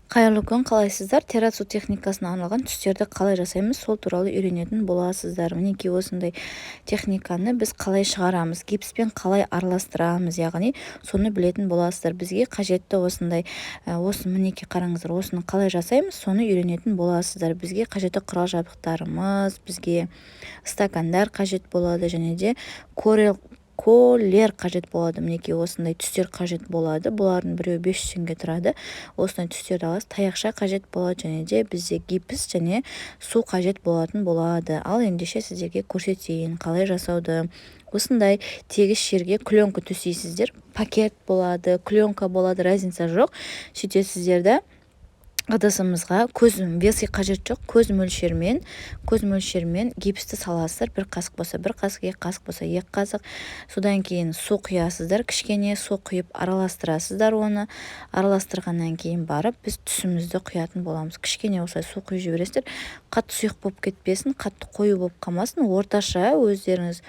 Қайырлы күн, қалайсыздар? Террацу техникасына арналған түстерді қалай жасаймыз, сол туралы үйренетін боласыздар. Мінекей, осындай техниканы біз қалай шығарамыз, гипспен қалай араластырамыз, яғни соны білетін боласыздар. Бізге қажетті осындай, осы мінекей қараңыздар, осыны қалай жасаймыз, соны үйренетін боласыздар. Бізге қажетті құрал жабдықтарымыз, бізге стакандар қажет болады, және де колер қажет болады. Мінекей, осындай түстер қажет болады. Бұлардың біреуі 500 теңге тұрады. Осындай түстерді аласыз. Таяқша қажет болады, және де бізде гипс және су қажет болатын болады. Ал ендеше сіздерге көрсетейін қалай жасауды. Осындай тегіс жерге пленка төсейсіздер. Пакет болады, пленка болады, разница жоқ. Сөйтесіздер да, ыдысымызға көз весы қажет жоқ, көз мөлшермен гипсті саласыздар. Бір қасық болса бір қасық, екі қасық болса екі қасық. Содан кейін су құясыздар, кішкене су құйып араластырасыздар. Оны араластырғаннан кейін барып біз түсімізді құятын боламыз. Кішкене осылай су құйып жібересіздер. Қатты сұйық болып кетпесін, қатты қою болып қалмасын, орташа, өздеріңіз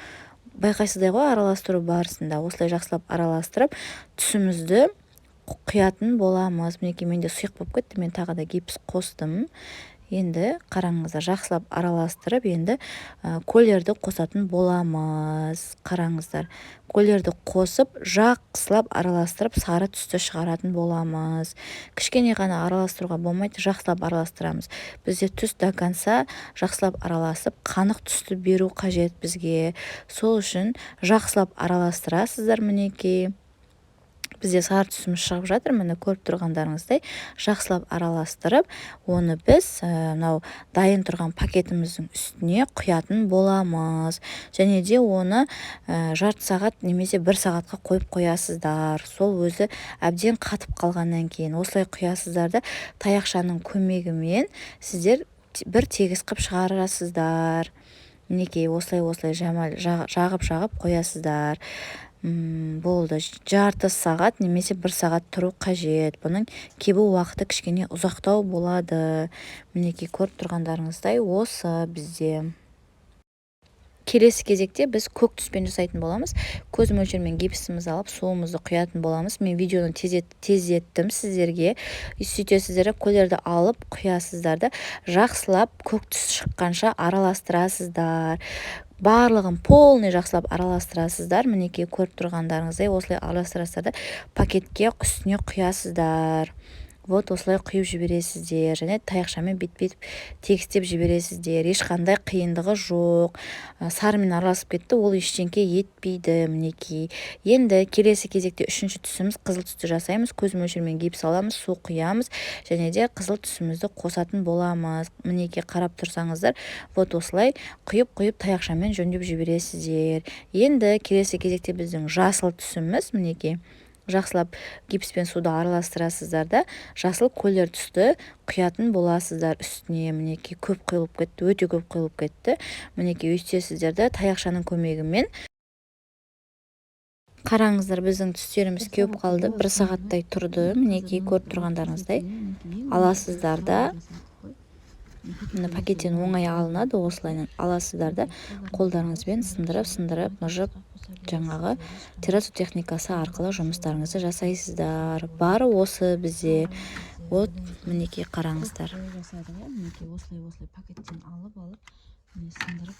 байқайсыздар ғой араластыру барысында. Осылай жақсылап араластырып, түсімізді құятын боламыз. Мінекей, менде сұйық болып кетті, мен тағы да гипс қостым. Енді қараңыздар, жақсылап араластырып, енді колерді қосатын боламыз. Қараңыздар, колерді қосып, жақсылап араластырып, сары түсті шығаратын боламыз. Кішкене ғана араластыруға болмайды, жақсылап араластырамыз. Бізде түс до конца жақсылап араласып, қанық түсті беру қажет бізге. Сол үшін жақсылап араластырасыздар. Мінекей, бізде сары түсіміз шығып жатыр, міне, көріп тұрғандарыңыздай. Жақсылап араластырып, оны біз мынау дайын тұрған пакетіміздің үстіне құятын боламыз. Және де оны жарты сағат немесе бір сағатқа қойып қоясыздар. Сол өзі әбден қатып қалғаннан кейін осылай құясыздар да, таяқшаның көмегімен сіздер бір тегіс қып шығарасыздар. Мінекей, осылай осылай жағып жағып қоясыздар. Болды, жарты сағат немесе бір сағат тұру қажет. Бұның кебу уақыты кішкене ұзақтау болады. Мінекей, көріп тұрғандарыңыздай, осы бізде. Келесі кезекте біз көк түспен жасайтын боламыз. Көз мөлшермен гипсімізді алып, суымызды құятын боламыз. Мен видеоны тездеттім сіздерге. Сөйтесіздер, колерді алып құясыздар да, жақсылап көк түс шыққанша араластырасыздар. Барлығын полный жақсылап араластырасыздар. Мінекей, көріп тұрғандарыңыздай, осылай араластырасыздар да, пакетке үстіне құясыздар. Вот осылай құйып жібересіздер және таяқшамен бүйтіп тегістеп жібересіздер. Ешқандай қиындығы жоқ. Сарымен араласып кетті, ол ештеңке етпейді. Мінекей, енді келесі кезекте үшінші түсіміз қызыл түсті жасаймыз. Көз мөлшермен гипс аламыз, су құямыз және де қызыл түсімізді қосатын боламыз. Мінекей, қарап тұрсаңыздар, вот осылай құйып құйып, таяқшамен жөндеп жібересіздер. Енді келесі кезекте біздің жасыл түсіміз. Мінекей, жақсылап гипс пен суды араластырасыздар да, жасыл колер түсті құятын боласыздар үстіне. Мінекей, көп құйылып кетті, өте көп құйылып кетті. Мінекей, өйтесіздер да, таяқшаның көмегімен. Қараңыздар, біздің түстеріміз кеуіп қалды, бір сағаттай тұрды. Мінекей, көріп тұрғандарыңыздай, аласыздар да, мына пакеттен оңай алынады, осылайынан аласыздар да, қолдарыңызбен сындырып сындырып, мыжып, жаңағы террасу техникасы арқылы жұмыстарыңызды жасайсыздар. Бары осы бізде. Вот, мінекей, қараңыздар. Жасады ғой. Мінекей, осылай осылай пакеттен алып алып, міне, сындырып,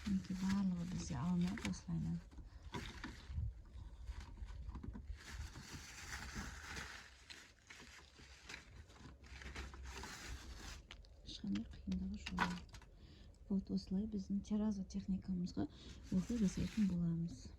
мінекей, барлығы бізде алынады осылайынан. Ешқандай қиындығы жоқ. Вот осылай біздің терраза техникамызға осылай жасайтын боламыз.